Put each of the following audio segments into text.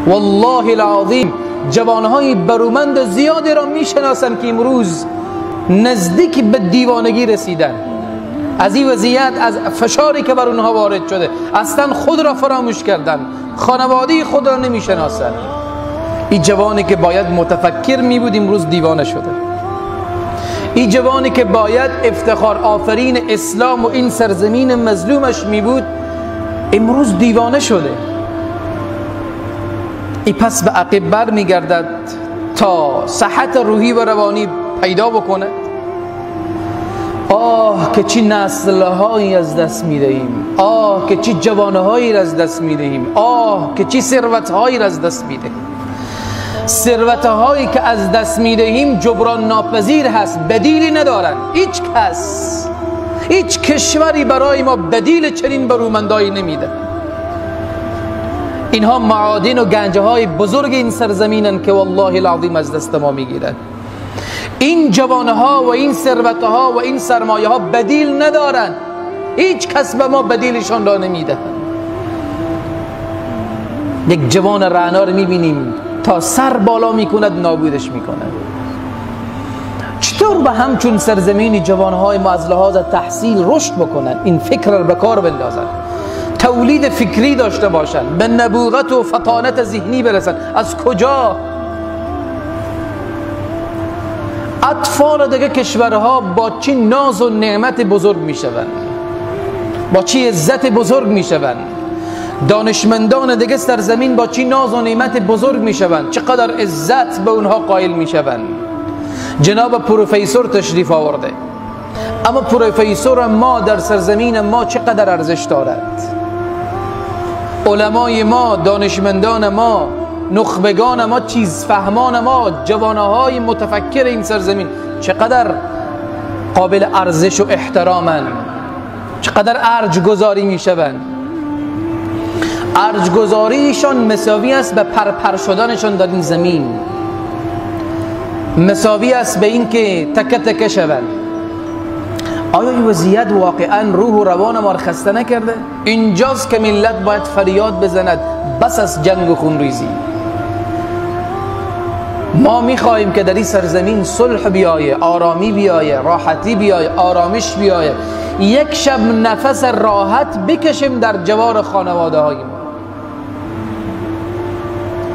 والله العظیم جوانهای برومند زیادی را میشناسم که امروز نزدیک به دیوانگی رسیدن. از این وضعیت، از فشاری که بر اونها وارد شده، اصلا خود را فراموش کردن، خانواده خود را نمیشناسن. این جوانی که باید متفکر می بود امروز دیوانه شده. این جوانی که باید افتخار آفرین اسلام و این سرزمین مظلومش می بود امروز دیوانه شده. این پس به عقب بر می گردد تا صحت روحی و روانی پیدا بکنه. آه که چی نسلهایی از دست می دهیم، آه که چی جوانهایی از دست می دهیم، آه که چی ثروتهایی از دست می دهیم. ثروتهایی که از دست می دهیم جبران ناپذیر هست، بدیلی ندارن. هیچ کس، هیچ کشوری برای ما بدیل چنین برومندایی نمیده. اینها معادن و گنجهای بزرگ این سرزمینن که والله العظیم از دست ما میگیرن. این جوانها و این ثروتها و این سرمایه ها بدیل ندارن، هیچ کس به ما بدیلشان را نمیده. یک جوان رعنا رو میبینیم تا سر بالا میکند نابودش میکند. چطور به همچون سرزمینی جوانهای ما از لحاظ تحصیل رشد بکنن، این فکر رو به کار بندازن، تولید فکری داشته باشن، به نبوغت و فطانت ذهنی برسن؟ از کجا؟ اطفال دیگه کشورها با چی ناز و نعمت بزرگ میشوند، با چی عزت بزرگ میشوند. دانشمندان دیگه سرزمین با چی ناز و نعمت بزرگ میشوند، چقدر عزت به اونها قائل میشوند. جناب پروفسور تشریف آورده، اما پروفسور ما در سرزمین ما چقدر ارزش دارد؟ علمای ما، دانشمندان ما، نخبگان ما، چیز فهمان ما، جوانهای متفکر این سرزمین چقدر قابل ارزش و احترامن، چقدر ارج گذاری میشوند. ارج گذاریشان مساوی است به پرپر شدنشان در این زمین، مساوی است به اینکه تکه تکه شوند. آیا این وضعیت واقعا روح و روان ما را خسته نکرده؟ اینجاست که ملت باید فریاد بزند بس از جنگ و خونریزی. ما میخواهیم که در این سرزمین صلح بیایه، آرامی بیایه، راحتی بیایه، آرامش بیایه، یک شب نفس راحت بکشیم در جوار خانواده های ما.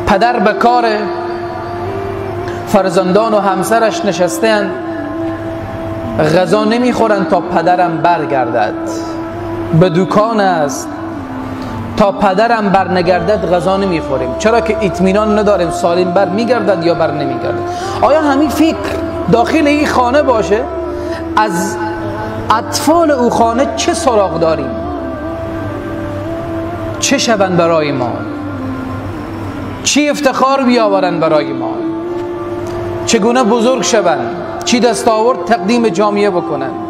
پدر به کار، فرزندان و همسرش نشستند، غذا نمیخورند تا پدرم برگردد. به دکان است، تا پدرم بر نگردد غذا نمیخوریم، چرا که اطمینان نداریم سالم بر میگردد یا بر نمیگردد. آیا همین فکر داخل این خانه باشه؟ از اطفال او خانه چه سراغ داریم؟ چه شوند برای ما؟ چی افتخار بیاورند برای ما؟ چگونه بزرگ شوند؟ چی دستاورد تقدیم جامعه بکنند؟